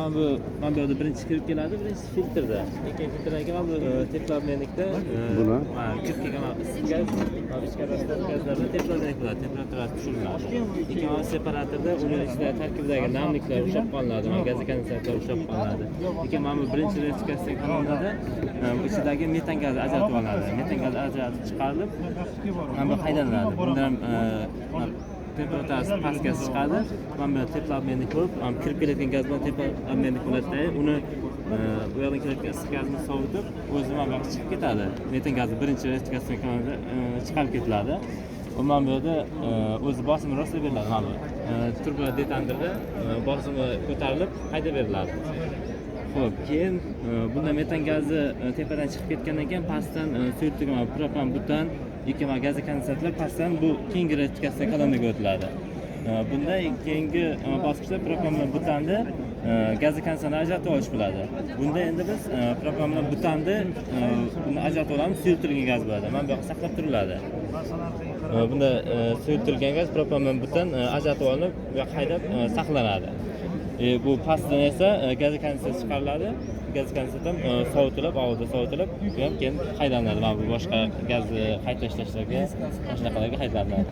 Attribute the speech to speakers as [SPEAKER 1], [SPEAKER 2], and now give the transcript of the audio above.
[SPEAKER 1] Mana bu, mana bu yerda birinchi kirib keladi, birinchisi filtrda. Keyin filtrdan keyin mana bu теплообменник da
[SPEAKER 2] Buni?
[SPEAKER 1] Mana kirib kelgan mana issiq gaz, mana ichki gazlardan теплообменник bo'ladi, temperaturasi tushiriladi. Keyin mana separatorda uni ichida tarkibidagi namliklar ushlab qolinadi, mana gaz konditsionerlar ushlab qolinadi. Keyin mana bu birinchi rectifikatsiya kolonkada ichidagi metan gazi ajratib olinadi. Metan gazi ajratib chiqarilib, mana bu haydaniladi. Bundan ham temperaturasi past gaz chiqadi. Mana bu теплообменник bo'lib, mana kirib kelayotgan gaz bilan теплообменник bo'ladida, uni bu yoqdan kelayotgan issiq gazni sovutib, o'zi mana bu yoqqa chiqib ketadi. Metan gazi birinchi rectifikatsiya kolonkada chiqarib ketiladi. U mana bu yerda o'zi bosimi rostlab beriladi. Mana bu turbo detanderda bosimi ko'tarilib haydab beriladi. Xo'p, keyin bunda metan gazi tepadan chiqib ketgandan keyin pastdan suyultirilgan propan, butan yoki mana gaz kondensatlar pastdan bu keyingi rectifikatsiya kolonkaga o'tiladi. Bunda keyingi bosqichda propan bilan butanni gaz konditsioner ajratib olish bo'ladi. Bunda endi biz propan bilan butanni buni ajratib olamiz, suyultirilgan gaz bo'ladi. Mana bu yoqqa saqlab turiladi. Bunda suyultirilgan gaz propan bilan butan ajratib olinib, bu yoqqa haydab saqlanadi. Bu pastdan esa gaz konditsioner chiqariladi. Gaz konditsioner ham sovutilib, olovda sovutilib, bu ham keyin haydanadi. Mana bu boshqa gazni qayta ishlashlarga, mana shunaqalarga haydanadi.